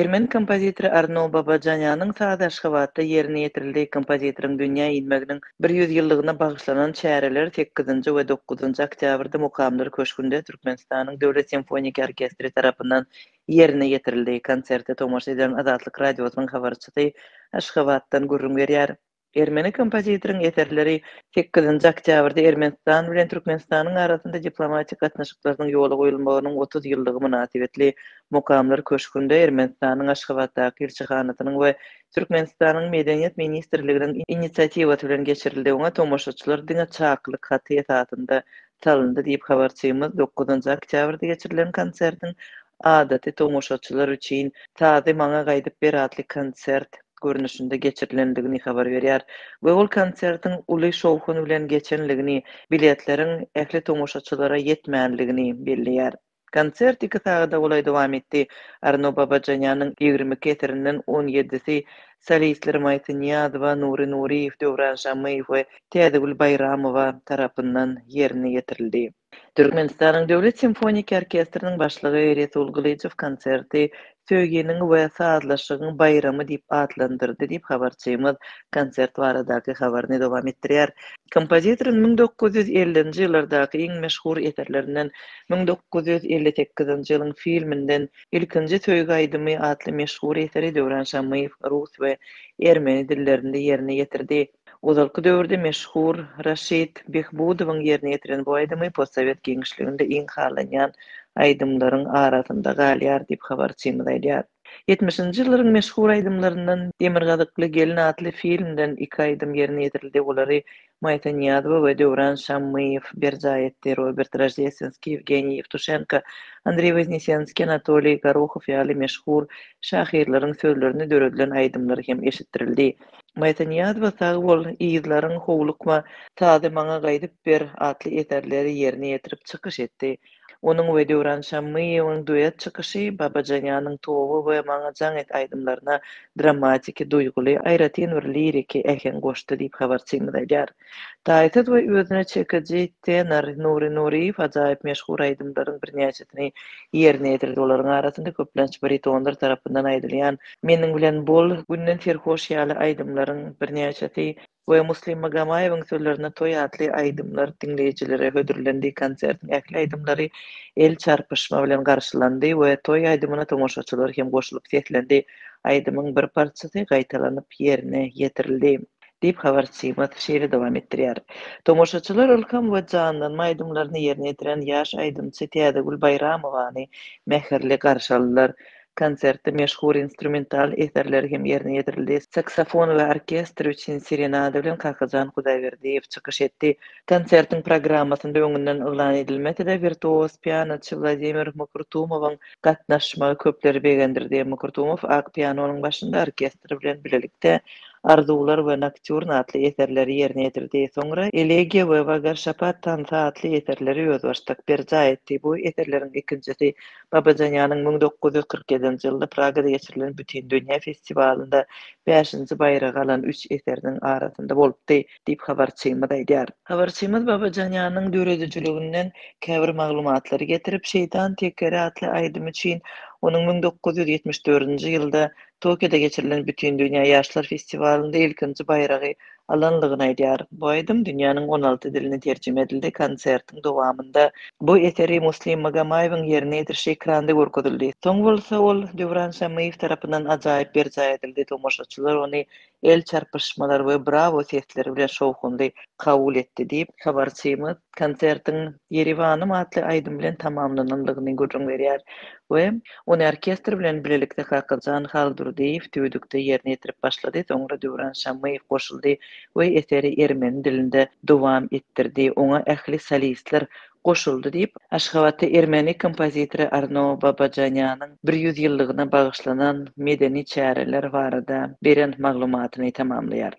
Ermeni kompozitory Arno Babajanýanyň sazy Aşgabatda ýerine ýetirildi. Kompozitoryň dünýä inmeginiň 100 ýyllygyna bagyşlanan çäreler sekizinji we dokuzynjy oktýabrda Mukamlar köşgünde Türkmenistanyň Döwlet simfoniki orkestri tarapyndan ýerine ýetirildi. Konserte tomaşa eden Azatlyk Radiosynyň habarçysy Aşgabatdan gürrüň berýär. Ermeni kompozitoryň eserleri sekizinji oktýabrda Ermenistan bilen Türkmenistanyň arasynda diplomatik gatnaşyklarynyň ýola goýulmagynyň 30 ýyllygy mynasybetli Mukamlar köşgünde Ermenistanyň Aşgabatdaky ilçihanasynyň we Türkmenistanyň Medeniýet ministrliginiň inisiatiwasy bilen geçirildi. Oňa tomaşaçylar diňe çakylyk haty esasynda salyndy diýip, habarçymyz dokuzynjy oktýabrda geçirilen konsertiň adaty tomaşaçylar üçin Sazy maňa gaýdyp ber atly konsert görnüşinde geçirilendigini habar berýär we ol konsertiň uly şowhun bilen geçenligini, biletleriň ähli tomaşaçylara ýetmänligini belleýär. Konsert iki sagada golaý dowam etdi. Arno Babajanýanyň 22 eserinden on ýedisi solistler Maýsa Nyýazowa, Nury Nuryýew, Döwran Şammyýew we Täzegül Baýramowa tarapyndan ýerine ýetirildi. Türkmenistanyň Döwlet simfoniki orkestriniň başlygy Resul Gylyjow konserti Söýginiň we sazlaşygyň baýramy diýip atlandyrdy diýip, habarçymyz konsert baradaky habaryny dowam etdirýär. Kompozitoryň 1950-nji ýyllardaky iň meşhur eserlerinden 1958-nji ýylyň filminden Ilkinji söýgi aýdymy atly meşhur eseri Döwran Şammyýew rus we ermeni dillerinde ýerine ýetirdi. Ozalky döwürde meşhur Raşid Behbudowyň ýerine ýetiren bu aýdymy postsowet giňişliginde iň halanýan aýdymlaryň arasynda galýar diýip, habarçymyz aýdýar. Ýetmişinji ýyllaryň meşhur aýdymlaryndan Demirgazykly gelin atly filmden iki aýdym ýerine ýetirildi, olary Maýsa Nyýazowa we Döwran Şammyýew berjaý etdi. Robert Roždestwenskiý, Ýewgeniý Ýewtuşenko, Andreý Woznesenskiý, Anatoliý Gorohow ýaly meşhur şahyrlaryň sözlerine döredilen aýdymlar hem eşitdirildi. Maýsa Nyýazowa Sag bol, yzlaryň, Howlukma, Sazy maňa gaýdyp ber atly eserleri ýerine ýetirip çykyş etdi. Onuň we Döwran Şammyýewiň duet çykyşy Babajanýanyň Toba we Maňa jaň et aýdymlaryna dramatiki, duýguly, aýratyn bir liriki äheň goşdy diýip habarçymyz aýdýar. Taýsyz we özüne çekiji tenor Nury Nuryýew ajaýyp meşhur aýdymlaryň birnäçesini ýerine ýetirdi. Olaryň arasynda köplenç baritonlar tarapyndan aýdylýan Meniň bilen bol, Günden serhoş ýaly aýdymlaryň birnäçesi we Muslim Magomaýewiň sözlerine Toý atly aýdymlar diňleýjilere hödürlendi. Konsertiň ähli aýdymlary el çarpyşma bilen garşylandy we Toý aýdymyna tomaşaçylar hem goşulyp seslendi. Aýdymyň bir parçasy gaýtalanyp ýerine ýetirildi. Diýip, habarçymyz şeýle dowam etdirýär. Tomaşaçylar Ylham we Janlanma aýdymlaryny ýerine ýetiren ýaş aýdymçy Täzegül Baýramowany mähirli garşy aldylar. Konsertde meşhur instrumental eserler hem ýerine ýetirildi. Saksofon we orkestr üçin serenada bilen Kakajan Hudaýberdiýew çykyş etdi. Konsertiň programmasynda öňünden yglan edilmese-de, wirtuoz pianoçy Wladimir Mukurtumowyň gatnaşmagy köpleri begendirdi. Mukurtumow ak pianonyň başynda orkestr bilen bilelikde Arzuwlar we Noktýurn atly eserleri ýerine ýetirdi. Soňra Elegiýa we Wagarşapat tansy atly eserleri özbaşdak berjaý etdi. Bu eserleriň ikinjisi Babajanýanyň 1947-nji ýylda Pragada geçirilen Bütindünýä festiwalynda bäşinji baýragy alan üç eseriniň arasynda bolupdy, diýip habarçymyz aýdýar. Habarçymyz Babajanýanyň döredijiliginden käbir maglumatlary getirip, Şeýtan tekeri atly aýdymy üçin onuň 1974-nji ýylda Tokioda geçirilen Bütindünýä ýaşlar festiwalynda ilkinji baýragy alanlygyny aýdýar. Bu aýdym dünýäniň 16 diline terjime edildi. Konsertiň dowamynda bu eseri Muslim Magomaýewiň ýerine ýetirişi ekranda görkezildi. Soň bolsa ol Döwran Şammyýew tarapyndan ajaýyp berjaý edildi. Tomaşaçylar ony el çarpyşmalar we brawo sesleri bilen şowhunly kabul etdi diýip, habarçymyz konsertiň Ýeriwanym atly aýdym bilen tamamlananlygyny gürrüň berýär we ony orkestr bilen bilelikde Kakajan Haldurdyýew tüýdükde ýerine ýetirip başlady, soňra Döwran Şammyýew goşuldy we eseri ermeni dilinde dowam etdirdi, oňa ähli solistler goşuldy diýip, Aşgabatda ermeni kompozitory Arno Babajanýanyň 100 ýyllygyna bagyşlanan medeni çäreler barada beren maglumatyny tamamlaýar.